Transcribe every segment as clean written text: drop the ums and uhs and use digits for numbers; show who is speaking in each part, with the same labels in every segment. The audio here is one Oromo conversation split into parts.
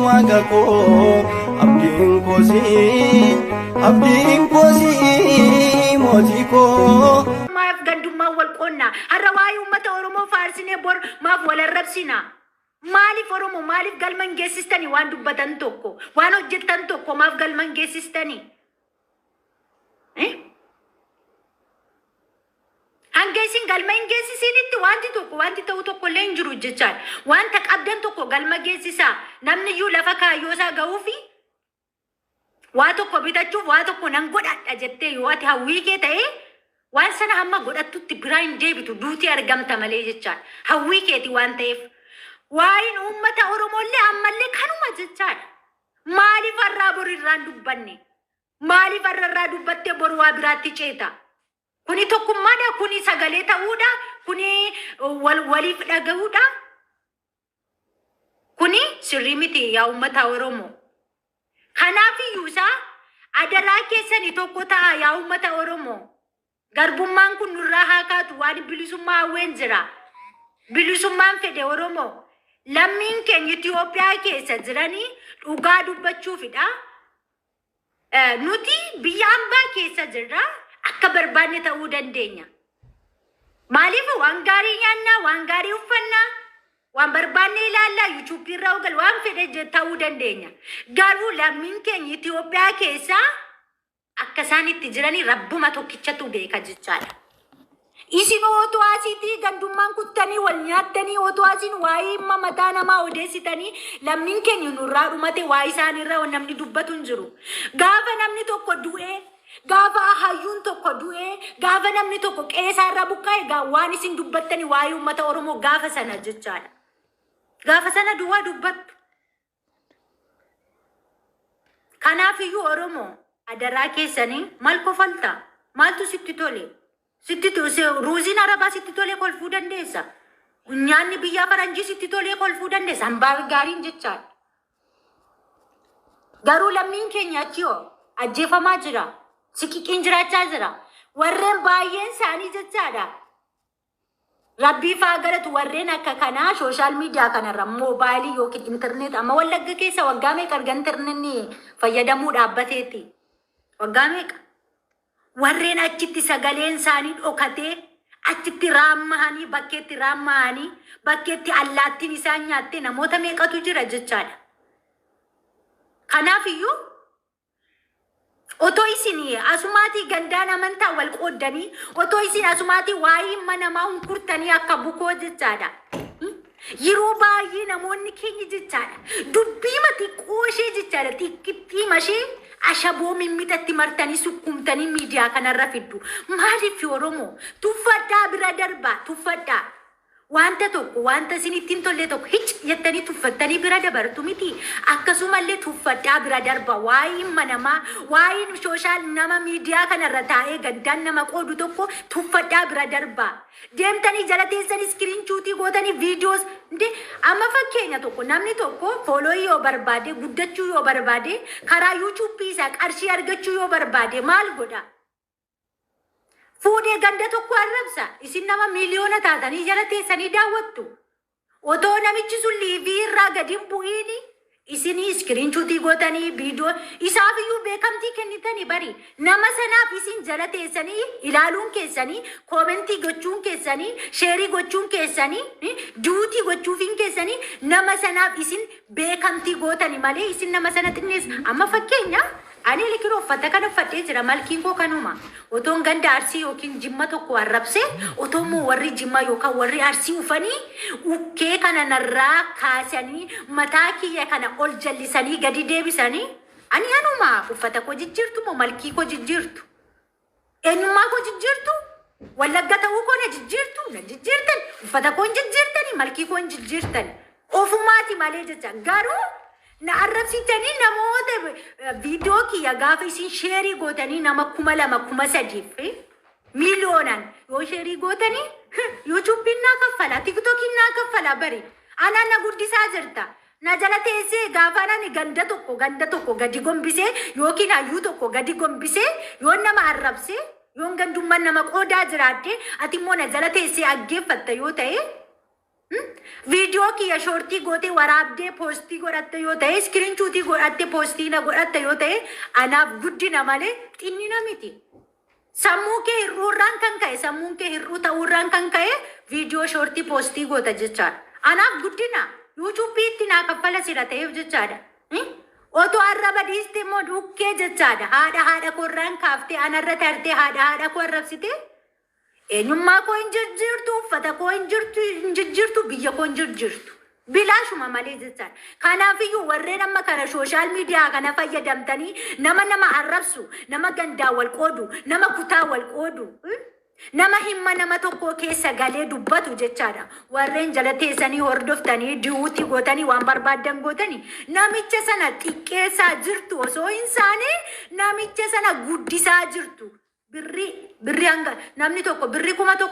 Speaker 1: Waaqa koo, abdiin koo sii, abdiin koo sii, mootii koo.
Speaker 2: Maaf gandummaan wal qoonna? Har'a waa'ee uummata Oromoo faarsinee bor maaf wal arrabsina? Maaliif Oromoo, maaliif galma hin geessistanii waan dubbatan tokko? Waan hojjettan tokko maaf galma hin geessistanii? Eh? Hanga isin galma hin geessisinitti wanti tokko wanti ta'u tokko illee hin jiru jechaadha. Wanta qabdan tokko galma geessisaa. Namni iyyuu lafa kaayyoo isaa ga'uufi waa tokko bitachuuf waa tokko nan godhadha jettee yoo ati hawwii kee ta'e, waan sana hamma godhattutti biraa hin deebitu, duutii argamta malee jechaadha. Hawwii keeti waan ta'eef. Waa'een uummata Oromooillee ammallee kanuma jechaadha. Maaliif har'aa bor irraan dubbanne? Maaliif har'a irraa dubbattee bor waa biraatti ceeta? Kuni tokkummaadha, kuni sagalee ta'uudha, kuni wal waliif dhaga'uudha. Kuni sirrii miti yaa uummata Oromoo. Kanaaf iyyuu isaa adaraa keessanii tokko ta'a yaa uummata Oromoo. Garbummaan kun nurraa haa kaatu, waan bilisummaa hawween jira. Bilisummaan fedhe Oromoo. Lammiin keenya Itoophiyaa keessa jiranii dhugaa dubbachuufidha. Nuti biyya ambaa keessa jirra, akka barbaanne ta'uu dandeenya. Maaliif? Waan gaarii nyaannaa, waan gaarii uffannaa, waan barbaanne ilaallaa, yuutuubii irraa ogal waan fedhe ta'uu dandeenya. Garuu lammiin keenya Itoophiyaa keessaa akka isaan itti jiranii rabbuma tokkichatu beeka jechaadha. Isin otoo asiitii gandummaan kuttanii wal nyaattanii, otoo asiin waa'ee dhimma mataa namaa odeessitanii, lammiin keenya nurraa dhumate waa'ee isaaniirraa namni dubbatu hin jiru. Gaafa namni tokko du'ee, gaafa hayyuun tokko du'ee, gaafa namni tokko qe'ee isaarraa buqqaa'e waan isin dubbattanii waa'ee uummata Oromoo gaafa sana jechaadha. Gaafa sana duwwaa dubbattu. Kanaaf iyyuu Oromoo, adaraa keessanii, maal kofalta? Maaltu sitti tole? Sitti ruuziin arabaa sitti tolee kolfuu dandeessa. Nyaanni biyya faranjii sitti tolee kolfuu dandeessa. Hambaa gaariin jechaadha. Garuu lammiin keenya achi hoo ajjeefamaa jira. Siqiqiin jiraachaa jira. Warreen baay'een isaanii jechaadha. Rabbii faa galatu, warreen akka kanaa social media kanarra moobaayilii yookiin internet, amma Wallagga keessa waggaa meeqa erga intarneetni fayyadamuu dhaabbateeti? Waggaa meeqa? Warreen achitti sagaleen isaanii dhokatee, achitti raammahanii, bakkeetti raammahanii, bakkeetti allaattiin isaan nyaattee namoota meeqatu jira jechaadha. Kanaaf iyyuu otoo isin asumaatii gandaan amantaa wal qooddanii, otoo isin asumaatii waa'ee dhimma namaa hunkurtanii akka bukoo jechaadha. Yeroo baay'ee namoonni keenya jechaadha. Dubbiima xiqqoo ishee jechaadha. Xiqqittiima ishee ashaboo mimmixatti martanii sukkuumtanii miidiyaa kanarra fiddu. Maaliif Oromoo? Tuffadhaa bira darbaa, tuffadhaa. Wanta tokko, wanta isinitti hin tolle tokko hic jettanii tuffattanii bira dabartu miti. Akkasumallee tuffadhaa bira darba. Waa'ee dhimma namaa, waa'ee social nama miidiyaa kanarra taa'ee gandaan nama qoodu tokko tuffadhaa bira darba. Deemtanii jala teessanii screenshot gootanii viidiyoos. Amma fakkeenya tokko, namni tokko follow yoo barbaade, guddachuu yoo barbaade, karaa yuutuubii isaa qarshii argachuu yoo barbaade maal godha? Fuudhee ganda tokko arrabsa. Isin nama miiliyoona taatanii jala teessanii daawwattu. Otoo namichi sun live irraa gadi hin bu'iini isinii screenshot gootanii viidiyoo isaaf iyyuu beekamtii kennitanii bari. Nama sanaaf isin jala teessanii ilaaluun keessanii, comment gochuun keessanii, share gochuun keessanii, duet gochuufiin keessanii nama sanaaf isin beekamtii gootanii malee isin nama sana xinneessa. Amma fakkeenya, ani likiroo uffata kana uffadhee jira, malkiin koo kanuma. Otoon ganda Arsii yookiin Jimma tokko arrabsee, otoo immoo warri Jimmaa yookaan warri Arsii ufanii ukkee kana narraa kaasanii, mataa kiyya kana ol jallisanii gadi deebisanii, ani anuma. Uffata koo jijjiirtu moo malkii koo jijjiirtu? Eenyummaa koo jijjiirtu? Wallagga ta'uu koo na jijjiirtu? Na jijjiirtan. Uffata koo hin jijjiirtani, malkii koo hin jijjiirtani. Ofumaati malee jecha. Garuu na arrabsitanii namoota viidiyoo kiyya gaafa isin share gootanii nama 2000, 3000f miiliyoonaan yoo share gootanii, yuutuubiin naa kaffala, tiktookiin naa kaffala bari. Anaa na guddisaa jirta. Na jala teessee gaafa ani ganda tokko gadi gombisee yookiin hayyuu tokko gadi gombisee, yoo nama arrabsee, yoon gandummaan nama qoodaa jiraadhe, ati immoo na jala teessee aggeeffatta yoo ta'e. Viidiyoo kiyya short gootee waraabdee post godhatte yoo ta'e, screenshot godhatte post na godhatte yoo ta'e, anaaf guddina malee xinnina miti. Sammuu kee hir'uurraan kan ka'e, sammuun kee hir'uu ta'uurraan kan ka'e, viidiyoo short post goota jechaadha. Anaaf guddina. YouTube itti naa kaffala sira ta'eef jechaadha. Otoo arraba dhiiste immoo dhukkee jechaadha. Haadha haadha koorraan kaaftee anarra tartee haadha haadha koo arrabsitee, eenyummaa koo hin jijjiirtu, uffata koo hin jirtu hin jijjiirtu, biyya koo hin jijjiirtu. Bilaashuma malee jechaadha. Kanaafiyyuu warreen amma kana social media kana fayyadamtanii nama nama arrabsu, nama gandaa wal qoodu, nama kutaa wal qoodu, nama himma nama tokko keessa galee dubbatu jechaadha. Warreen jala teessanii hordoftanii duet gootanii waan barbaaddan gootanii, namicha sana xiqqeessaa jirtu osoo hin saane, namicha sana guddisaa jirtu. Birrii birrii hanga namni tokko birrii 1000,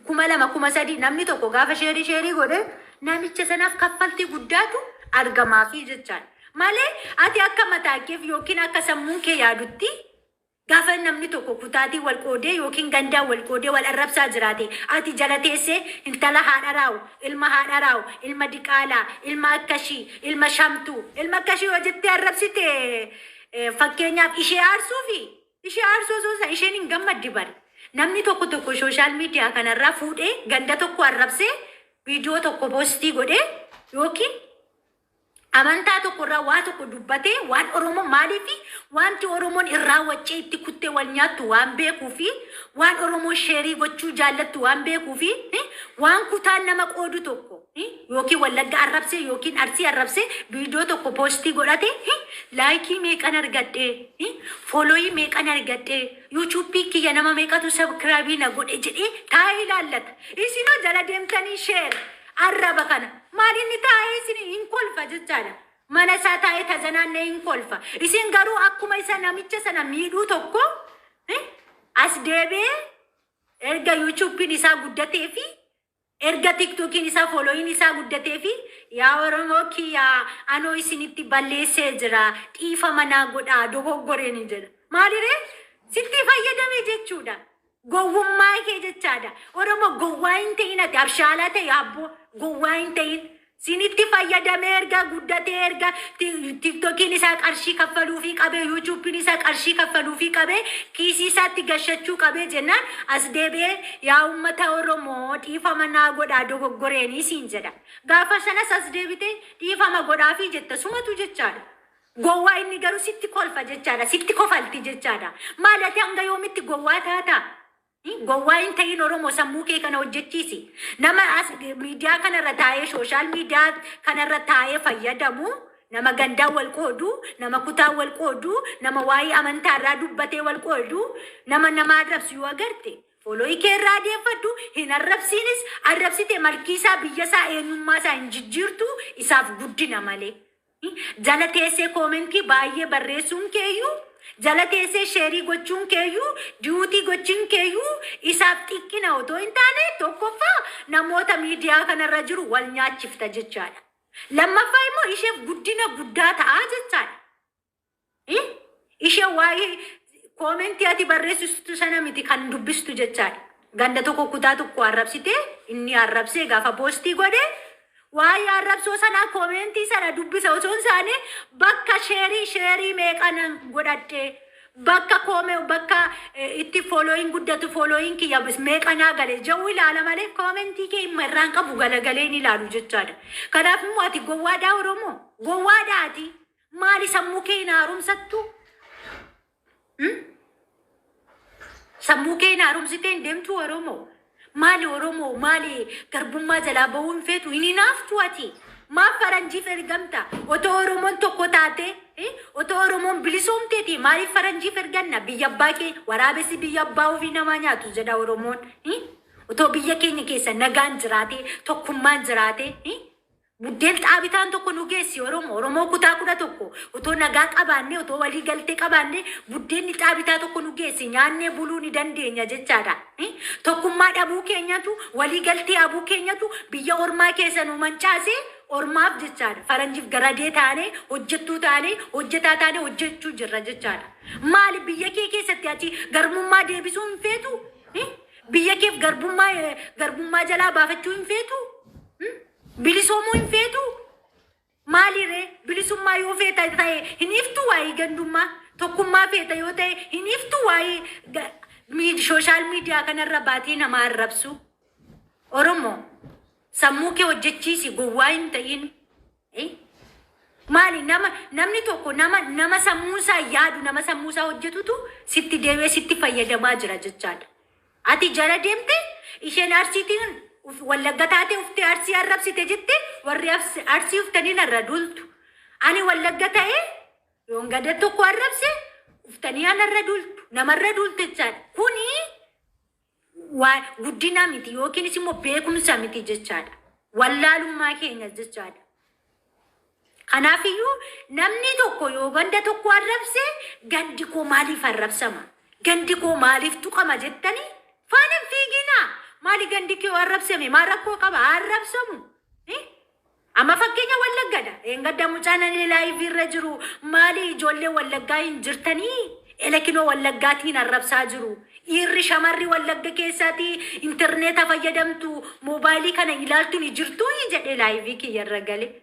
Speaker 2: 2000, 3000 namni tokko gaafa share share godhe, namicha sanaaf kaffaltii guddaatu argamaafi jechaadha. Malee ati akka mataa keef yookiin akka sammuun kee yaadutti, gaafa namni tokko kutaatii wal qoodee yookiin gandaan wal qoodee wal arrabsaa jiraate, ati jala teessee intala haadha raawu, ilma haadha raawu, ilma diqaalaa, ilma akkashii, ilma shamtuu, ilma akkashii yoo jettee arrabsite, fakkeenyaaf ishee aarsuufi ishee aarsuu osoo isa isheen hin gammaddi bari. Namni tokko tokko social media kanarraa fuudhee ganda tokko arrabsee viidiyoo tokko post godhee, yookiin amantaa tokko irraa waa tokko dubbatee, waan Oromoo maaliifi wanti Oromoon irraa waccee itti kuttee wal nyaattu waan beekuu fi waan Oromoon share gochuu jaallattu waan beekuu fi waan kutaan nama qoodu tokko, yookiin Wallagga arrabsee yookiin Arsii arrabsee viidiyoo tokko post godhate, like meeqan argadhee, follow meeqan argadhee, YouTube kiyya nama meeqatu subscribe na godhe jedhee taa'ee ilaallata. Isinoo jala deemtanii share arraba kana maal inni taa'ee isin hin kolfa jechaadha. Mana isaa taa'ee tazanaannee hin kolfa. Isin garuu akkuma isa namicha sana miidhuu tokko, as deebi'ee erga YouTubeiin isaa guddatee fi erga TikTokiin isaa following isaa guddatee fi "Yaa Oromoo kiyyaa, anoo isinitti balleessee jira, dhiifama naa godhaa, dogoggoreen" hin jedha. Maaliree sitti fayyadame jechuudha. Gowwummaa kee jechaadha. Oromoo, gowwaa hin ta'in ati, abshaalaa ta'e abboo, gowwaa hin ta'in. Sinitti fayyadamee erga guddatee, erga TikTokiin isaa qarshii kaffaluufii qabee, YouTubeiin isaa qarshii kaffaluufii qabee, kiisii isaatti gashachuu qabee jennaan, as deebi'ee "Yaa uummata Oromoo, dhiifama naa godhaa, dogoggoreenii" siin jedha. Gaafa sanas as deebitee dhiifama godhaafii jetta sumatu jechaadha. Gowwaa inni garuu sitti kolfa jechaadha. Sitti kofalti jechaadha. Maali, ati hanga yoomitti gowwaa taataa? Gowwaa hin ta'in Oromoo, sammuu kee kana hojjechiisi. Nama as miidiyaa kanarra taa'ee, social media kanarra taa'ee fayyadamu, nama gandaa wal qoodu, nama kutaa wal qoodu, nama waa'ee amantaa irraa dubbatee wal qoodu, nama nama arrabsu yoo agarte, follow kee irraa deeffadhu, hin arrabsiinis. Arrabsite malkiisaa, biyya isaa, eenyummaa isaa hin jijjiirtu, isaaf guddina malee. Jala teessee comment baay'ee barreessuun keeyyuu, jala teessee share gochuun keeyyuu, duet gochuun keeyyuu isaaf xiqqina otoo hin taane, tokkoffaa namoota miidiyaa kanarra jiru wal nyaachifta jechaadha. Lammaffaa immoo isheef guddina guddaa ta'a jechaadha. Ishee waa'ee comment ati barreessistu sana miti kan dubbistu jechaadha. Ganda tokko, kutaa tokko arrabsitee, inni arrabsee gaafa post godhe, waa'ee arrabsoo sanaa comment sana dubbisa osoo hin taane, bakka share share meeqanan godhadhe, bakka koome bakka itti following guddatu, following kiyya meeqanaa gale jedhu ilaala malee, comment kee himma irraan qabu galagalee ni ilaalu jechaadha. Kanaaf immoo ati gowwaadhaa Oromoo, gowwaadhaa ati, maali sammuu kee hin haaromsattu? Sammuu kee hin haaromsitee hin deemtu Oromoo? Maali Oromoo, maali garbummaa jalaa bahuu hin feetu, hin hinaaftu ati? Maaf faranjiif ergamta? Otoo Oromoon tokko taate, otoo Oromoon bilisoomteeti, maaliif faranjiif erganna? Biyya abbaa kee waraabessi biyya abbaa ofii namaa nyaatu jedha Oromoon. Otoo biyya keenya keessa nagaan jiraate, tokkummaan jiraate, buddeen xaabitaan tokko nu geessi Oromoo. Oromoo kutaa 11 otoo nagaa qabaanne, otoo walii galtee qabaanne, buddeenni xaabitaa tokko nu geessi, nyaannee buluu ni dandeenya jechaadha. Tokkummaa dhabuu keenyatu, walii galtee dhabuu keenyatu biyya ormaa keessa nu mancaase ormaaf jechaadha. Faranjiif garadee taane, hojjettuu taane, hojjetaa taane hojjechuu jirra jechaadha. Maali, biyya kee keessatti ati garbummaa deebisuu hin feetu? Biyya keef garbummaa jalaa baafachuu hin feetu? Bilisoomuu hin feetu? Maaliree bilisummaa yoo feeta ta'e hin iftu waa'ee gandummaa, tokkummaa feeta yoo ta'e hin iftu waa'ee social media kanarra baatee nama arrabsu. Oromoo, sammuu kee hojjechiisi, gowwaa hin ta'in. Maali, namni tokko nama sammuu isaa yaadu, nama sammuu isaa hojjetutu sitti deemee sitti fayyadamaa jira jechaadha. Ati jala deemte, isheen Arsiitiin Wallagga taate uftee Arsii arrabsite jette, warri Arsii uftanii narra duultu. Ani Wallagga ta'ee yoon gada tokko arrabse, uftanii anarra duultu, namarra duultu jechaadha. Kuni waa guddina miti yookiinis immoo beekumsa miti jechaadha. Wallaalummaa keenya jechaadha. Kanaafiyyuu namni tokko yoo ganda tokko arrabse, "Gandi koo maaliif arrabsama? Gandi koo maaliif tuqama?" jettanii faana hin fiiginaa. Maali, gandi kee yoo arrabsame maal rakkoo qaba? Haa arrabsamu. Amma fakkeenya Wallaggadha. Eengadda mucaan ani live irra jiru, "Maali, ijoollee Wallaggaa hin jirtanii? Elekinoo Wallaggaatiin arrabsaa jiru. Dhiirri shamarri Wallagga keessaatii intarneeta fayyadamtu, moobaayilii kana ilaaltu ni jirtuu?" jedhee live kiyyarra gale.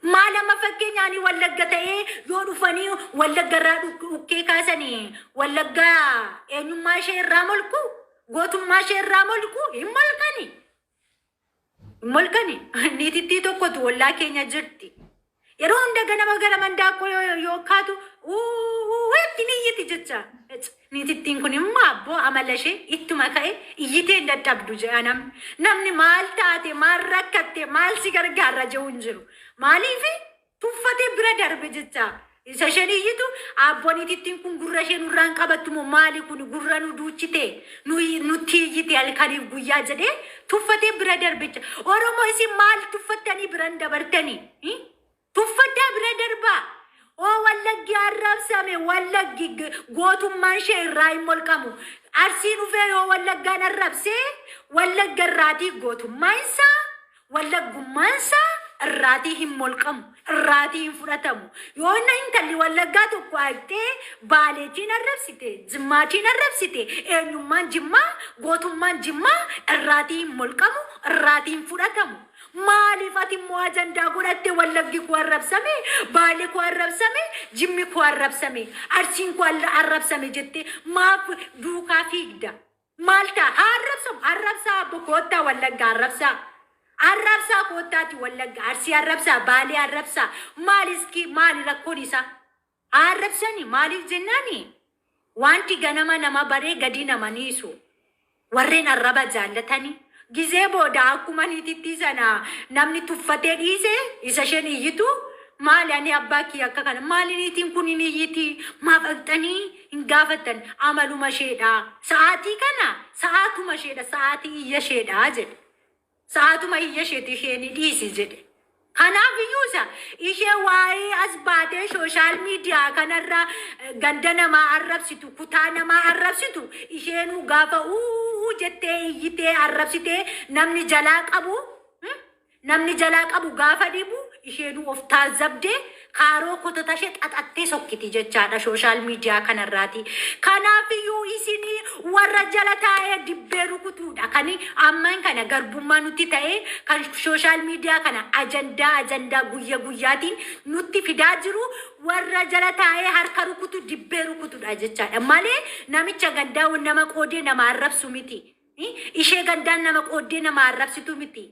Speaker 2: Maal, amma fakkeenya ani Wallagga ta'ee yoo dhufanii Wallagga irraa dhukkee kaasanii, Wallaggaa eenyummaa ishee irraa molqu, gootummaa ishee irraa molqu? Hin molqani. Hin molqani. Niitittii tokkotu ollaa keenya jirti. Yeroo hunda ganama ganama handaaqqoo yoo kaatu itti ni iyyiti jecha. Niitittiin kun immoo abboo amala ishee ittuma ka'e iyyitee hin dadhabdu jedha namni. Namni "Maal taate? Maal rakkatte? Maal si gargaarra?" jedhu hin jiru. Maaliif? Tuffatee bira darbe jecha. Isa isheen iyyitu, "Abboo, niitittiin kun gurra ishee nurraan qabattu moo maali kun? Gurra nu duuchite, nutti iyyite halkaniif guyyaa," jedhee tuffatee bira darbe jecha. Oromoo, isin maal tuffattanii biran dabartanii? Tuffaddaa bira darbaa. Oo Wallaggi arrabsame, Wallaggi gootummaan ishee irraa hin molqamu. Arsiin dhufee yoo Wallaggaan arrabsee, Wallagga irraatii gootummaan isaa, wallaggummaan isaa irraatii hin molqamu, irraatii hin fudhatamu. Yoo inni intalli Wallaggaa tokko haqxee Baaleetiin arrabsite, Jimmaatiin arrabsite, eenyummaan Jimmaa, gootummaan Jimmaa irraatii hin molqamu, irraatii hin fudhatamu. Maaliif ati immoo ajandaa godhatte, "Wallaggi koo arrabsame, Baalee koo arrabsame, Jimmi koo arrabsame, Arsiin koo arrabsame" jette maaf duukaa fiigda? Maal ta'a? Haa arrabsamu, arrabsaa abbo, koottaa Wallaggaa arrabsaa. Arrabsaa koottaati Wallagga, Arsii arrabsaa, Baalee arrabsaa. Maal iski, maali rakkoon isaa? Haa arrabsani. Maaliif jennaani, wanti ganama nama baree gadi nama niisu. Warreen arraba jaallatanii gizee booda akkuma niitittii sana namni tuffatee dhiise, isa isheen iyyitu, "Maali, ani abbaa kiyya akka kana, maali niitiin kun hin iyyiti?" Maaf dhaqxanii hin gaafattan? "Amaluma isheedha. Sa'aatii kana sa'aatuma isheedha, sa'aatii iyya isheedha," jedhe. "Sa'aatuma iyya isheeti isheen, dhiisi," jedhe. Kanaaf iyyuu isa ishee waa'ee as baatee social media kanarra ganda namaa arrabsitu, kutaa namaa arrabsitu, isheenuu gaafa uuu jettee iyyitee arrabsitee namni jalaa qabu, namni jalaa qabu gaafa dhibu, isheenuu of taazabdee kaaroo kotota ishee xaxattee sokkiti jechaadha social media kanarraati. Kanaaf iyyuu isinii warra jala taa'ee dibbee rukutuudha. Kan ammaan kana garbummaa nutti ta'ee, kan social media kana ajandaa ajandaa guyya guyyaatiin nutti fidaa jiru, warra jala taa'ee harka rukutu, dibbee rukutudha jechaadha. Malee namicha gandaa nama qoodee nama arrabsu miti. Ishee gandaan nama qooddee nama arrabsitu miti.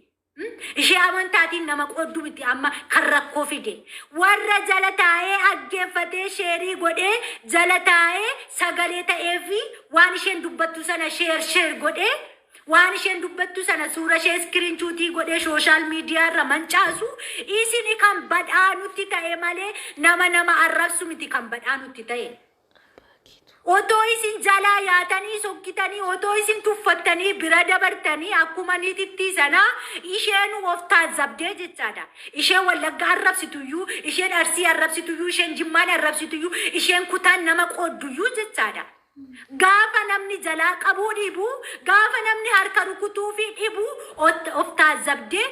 Speaker 2: Ishee amantaatiin nama qooddu miti amma kan rakkoo fide. Warra jala taa'ee dhaggeeffatee, share godhee, jala taa'ee sagalee ta'ee fi waan isheen dubbattu sana share share godhee, waan isheen dubbattu sana suura ishee screenshot godhee social media irra mancaasu isin kan badhaa nutti ta'e malee nama nama arrabsu miti kan badhaa nutti ta'e. Otoo isin jalaa yaatanii sokkitanii, otoo isin tuffattanii bira dabartanii, akkuma niitittii sanaa isheen of taazabdee jechaadha. Isheen Wallagga arrabsituyyuu, isheen Arsii arrabsituyyuu, isheen Jimmaan arrabsituyyuu, isheen kutaan nama qoodduyyuu jechaadha. Gaafa namni jalaa qabuu dhibu, gaafa namni harka rukutuu fi dhibu, of taazabdee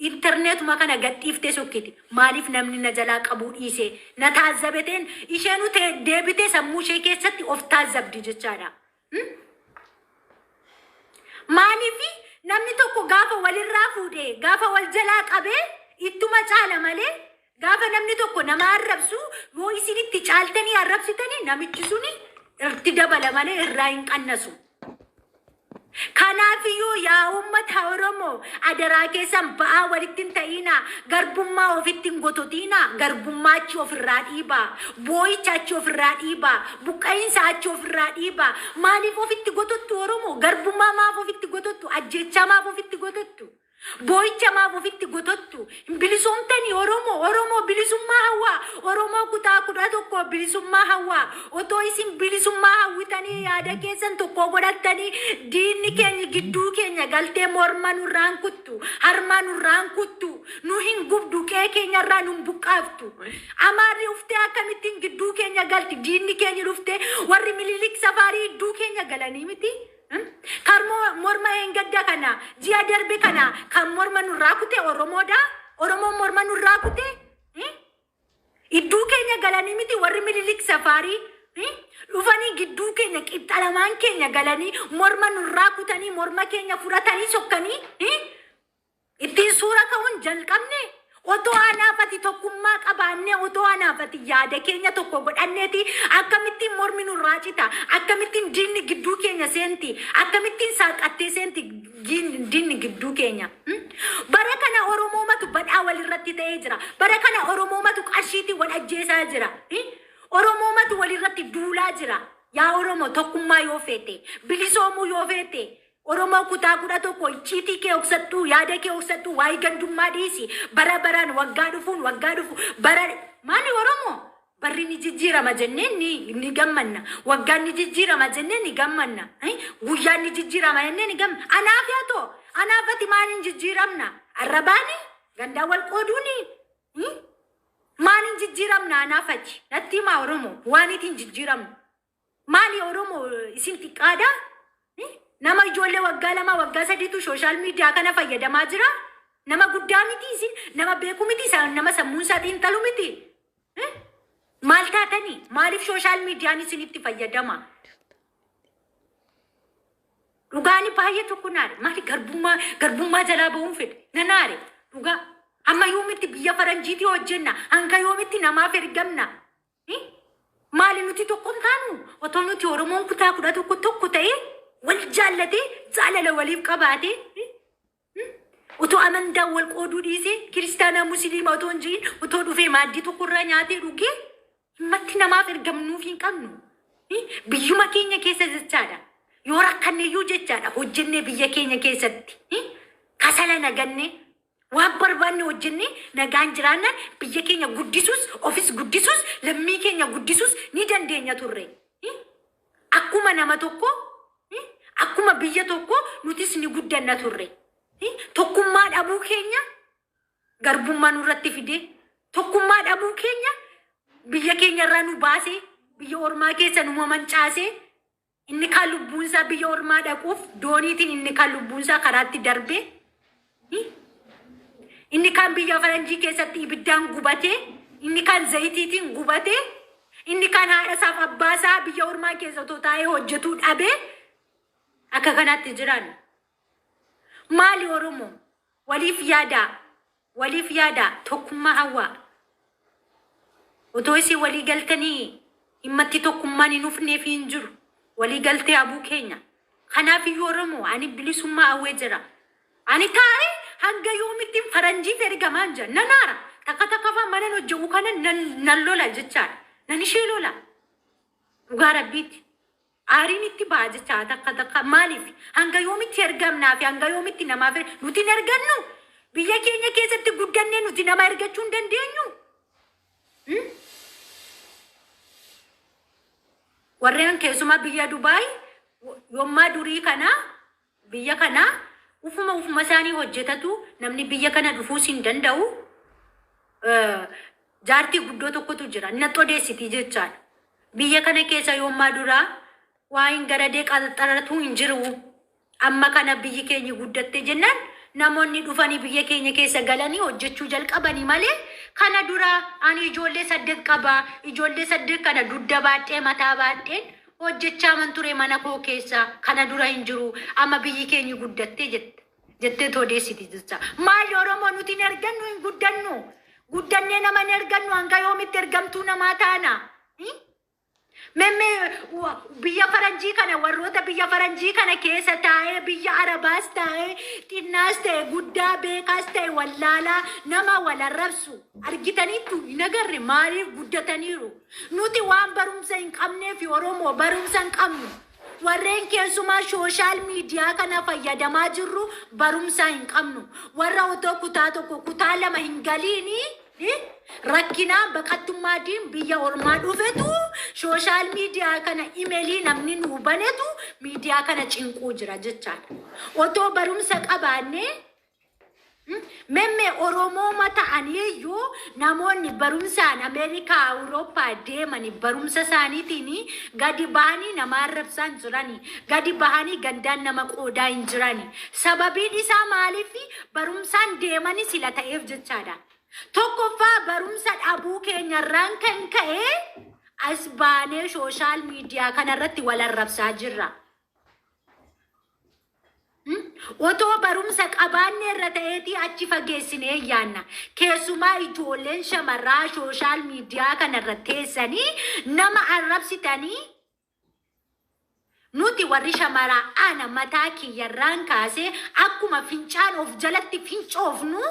Speaker 2: intarneetuma kana gadhiiftee sokkiti. "Maaliif namni na jalaa qabuu dhiise? Na taazzabeteen." Isheen deebitee sammuu ishee keessatti of taazzabdi jechaadha. Maaliif Namni tokko gaafa walirraa fuudhee, gaafa wal jalaa qabee ittuma caala malee, gaafa namni tokko nama arrabsu yoo isin itti caaltanii arrabsitanii, namichi suni itti dabala malee irraa hin qannasu. Kanaafiyyuu yaa uummata Oromoo, adaraa keessan ba'aa walitti hin ta'inaa, garbummaa ofitti hin gototinaa, garbummaa achi ofirraa dhiibaa, boo'icha achi ofirraa dhiibaa, buqqa'iinsa achi ofirraa dhiibaa. Maaliif ofitti gotottu Oromoo? Garbummaa maaf ofitti gotottu? Ajjechaa maaf ofitti gotottu? Boo'icha maaf ofitti gotottu? Hin bilisoomtanii Oromoo? Oromoo, bilisummaa hawwaa. Oromoo kutaa 11, bilisummaa hawwaa. Otoo isin bilisummaa hawwitanii, yaada keessan tokko godhattanii, diinni keenya gidduu keenya galtee morma nurraan kuttu, harma nurraan kuttu, nu hin gubdu, qe'ee keenyarraa nu hin buqqaaftu. Amaarri uftee akkamittiin gidduu keenya galti? Diinni keenya dhuftee, warri Mililik safaarii gidduu keenya galanii miti? Kan morma eengadda kana, ji'a darbe kana kan morma nurraa kute Oromoodha. Oromoon morma nurraa kute. Idduu keenya galanii miti warri Mililik safaarii? Dhufanii gidduu keenya, qixxa lamaan keenya galanii, morma nurraa kutanii, morma keenya fudhatanii sokkanii ittiin suura ka'uun jalqabne. Otoo anaafati tokkummaa qabaannee, otoo anaafati yaada keenya tokko godhanneeti, akkamittiin mormi nurraa cita? Akkamittiin diinni gidduu keenya seenti? Akkamittiin saaqattee seenti diinni gidduu keenya? Bara kana Oromoomatu badhaa walirratti ta'ee jira. Bara kana Oromoomatu qarshiitii wal ajjeesaa jira. Oromoomatu walirratti duulaa jira. Yaa Oromoo, tokkummaa yoo feete, bilisoomuu yoo feete, Oromoo kutaa 11, icciitii kee hoksattuu, yaada kee hoksattuu, waa'ee gandummaa dhiisi. Bara baraan, waggaa dhufuun waggaa dhufu bara maali Oromoo? Barri ni jijjiirama jennee ni gammanna. Waggaan ni jijjiirama jennee ni gammanna. Guyyaan ni jijjiirama jennee ni gammanna. Anaaf yaa ta'u, anaaf ati maaliin jijjiiramna? Arrabaani? Gandaa wal qooduuni? Maaliin jijjiiramna anaaf ati? Natti himaa Oromoo, waan ittiin jijjiiramnu. Maali Oromoo, isin xiqqaadhaa? Nama ijoollee waggaa 2, waggaa 3tu social media kana fayyadamaa jira. Nama guddaa miti isin, nama beeku miti, nama sammuun isaa xiinxalu miti. Maal taatanii? Maaliif social mediaan isinitti fayyadama? Dhugaani baay'ee tokko naare. Maali, garbummaa jalaa ba'uun fedhe? Na naare. Dhugaa. Amma yoomitti biyya faranjiitii hojjenna? Hanga yoomitti namaaf ergamna? Maali, nuti tokko hin taanu? Otoo nuti Oromoon kutaa 11 tokko ta'ee, wal jaallatee, jaalala waliif qabaatee, otoo amantaan wal qooduu dhiisee, kiristaanaa musliima otoo hin jirin, otoo dhufee maaddii tokkorraa nyaatee dhugee, himmatti namaaf ergamnuuf hin qabnu. Biyyuma keenya keessa jechaadha. Yoo rakkanne iyyuu jechaadha, hojjennee biyya keenya keessatti. Kasala nagannee, waan barbaanne hojjennee nagaan jiraannaan, biyya keenya guddisuus, ofis guddisuus, lammii keenya guddisuus ni dandeenya turre. Akkuma nama tokko, akkuma biyya tokko nutis ni guddanna turre. Tokkummaa dhabuu keenya garbummaa nurratti fide. Tokkummaa dhabuu keenya biyya keenya irraa nu baase, biyya ormaa keessa nu mancaase. Inni kaan lubbuunsaa biyya ormaa dhaquuf dooniitiin, inni kaan lubbuunsaa karaatti darbe. Inni kaan biyya faranjii keessatti ibiddaan gubatee, inni kaan zayitiitiin gubatee, inni kaan haadha isaaf abbaa isaa biyya ormaa keessa otoo taa'ee hojjetuu dhabee akka kanaatti jiran. Maali Oromoo? Waliif yaadaa, waliif yaadaa, tokkummaa hawwaa. Otoo isin walii galtanii himmatti tokkummaan hin dhufneef hin jiru. Walii galtee abuu keenya. Kanaaf iyyuu Oromoo, ani bilisummaa hawwee jira. Ani taa'ee hanga yoomittiin faranjiif ergamaan jira. Nan aara. Takka takka fa'aa mana hojjetu kana nan lola jechaadha. Nan ishee lola. Dhugaa rabbiiti. Aariin itti ba'a jecha takka takka. Maaliif hanga yoomitti ergamnaa fi hanga yoomitti namaaf nuti hin ergannu? Biyya keenya keessatti guddannee nuti nama ergachuu hin dandeenyu. Warreen keessumaa biyya Dubaay, yommaa durii kana biyya kana ufuma ufuma isaanii hojjetatu, namni biyya kana dhufuus hin danda'u. Jaartii guddoo tokkotu jira. Natti odeessitii jechaadha. Biyya kana keessa yommaa duraa waa hin garadee qaxaratu hin jiru. Amma kana biyyi keenya guddatte jennaan namoonni dhufanii biyya keenya keessa galanii hojjechuu jalqabanii malee, kana dura ani ijoollee saddeet qaba. Ijoollee saddeet kana dugda baadhee, mataa baadheen hojjechaa man ture mana koo keessa, kana dura hin jiru. Amma biyyi keenya guddatte jette. Jettee odeessiti jecha. Maali Oromoo nuti hin ergannu hin guddannu. Guddannee nama hin ergannu hanga yoomitti ergamtuu namaa taana. Memme biyya faranjii kana warroota biyya faranjii kana keessa taa'ee biyya arabaas taa'ee xinnaas ta'e guddaa beekaas ta'e wallaalaa nama wal arrabsu argitaniittu hin agarre maaliif guddataniiru. Nuti waan barumsa hin qabneef Oromoo barumsa hin qabnu. Warreen keessumaa social media kana fayyadamaa jirru barumsa hin qabnu. Warra otoo kutaa tokko kutaa lama hin galiini rakkinaan baqattummaatiin biyya ormaa dhufetu social media kana imeelii namni nuu banetu miidiyaa kana cinquu jira jechaadha. Otoo barumsa qabaannee memme Oromoo ta'aniiyyuu namoonni barumsaan Ameerikaa, Awurooppaa deemanii barumsa isaaniitiin gadi bahanii nama arrabsaa hin jirani. Gadi bahanii gandaan nama qoodaa hin jirani. Sababiin isaa maaliif barumsaan deemanii sila ta'eef jechaadha. Tokkoffaa barumsa dhabuu keenyarraan kan ka'e as baanee social media kanarratti wal arrabsaa jirra. Otoo barumsa qabaanne irra ta'eetii achi fageessinee yaanna. Keessumaa ijoolleen shamarraa social media kanarra teessanii nama arrabsitanii nuti warri shamaraa ana mataa kiyyarraan kaasee akkuma fincaan of jalatti fincoofnu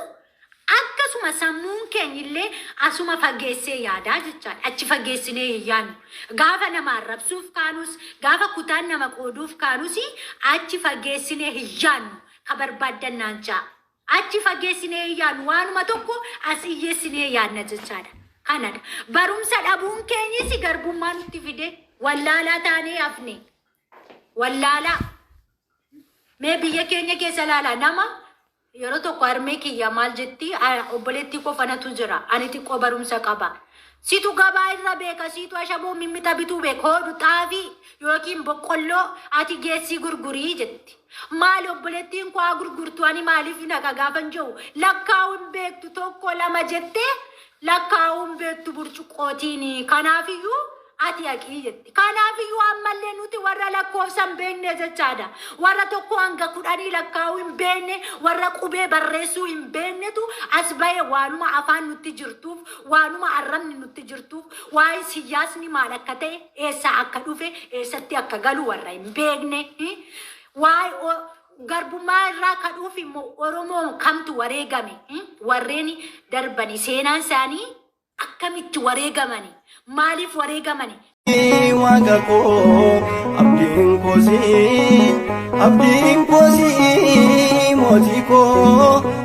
Speaker 2: akkasuma sammuun keenya illee asuma fageessee yaadaa jechaadha. Achi fageessinee hin yaadnu. Gaafa nama arrabsuuf kaanus, gaafa kutaan nama qooduuf kaanus achi fageessinee hin yaadnu. Ka barbaaddan naan ja'a. Achi fageessinee hin yaadnu. Waanuma tokko as iyyeessinee yaadna jechaadha. Kanadha. Barumsa dhabuun keenyis garbummaa nutti fide wallaalaa taanee hafne. Wallaalaa. Mee biyya keenya keessa ilaalaa nama yeroo tokko harmee kiyya maal jetti obboleettii koo fanatu jira ani xiqqoo barumsa qaba. Situ gabaa irra beeka situ ashaboo mimmixa bituu beeka hodhu xaafii yookiin boqqolloo ati geessii gurgurii jetti. Maali obboleettiin koo haa gurgurtu ani maaliif naqa gaafan jiru lakkaa'uu hin beektu tokko lama jettee lakkaa'uu hin beektu burcuqqootiin kanaafiyyuu ati haqii jetti. Kanaafiyyuu ammallee nuti warra lakkoofsa hin beekne jechaadha. Warra tokko hanga kudhanii lakkaa'uu hin beekne, warra qubee barreessuu hin beeknetu as bahee waanuma afaan nutti jirtuuf, waanuma arrabni nutti jirtuuf, waa'ee siyaasni maal akka ta'e, eessaa akka dhufe, eessatti akka galu warra hin beekne. Waa'ee garbummaa irraa kan dhufe immoo Oromoo kamtu wareegame? Warreen darbani seenaan isaanii akkamitti wareegamani? Maaliif wareegamani?
Speaker 1: Waaqa koo abdiin koosii abdiin koosii mootii koo.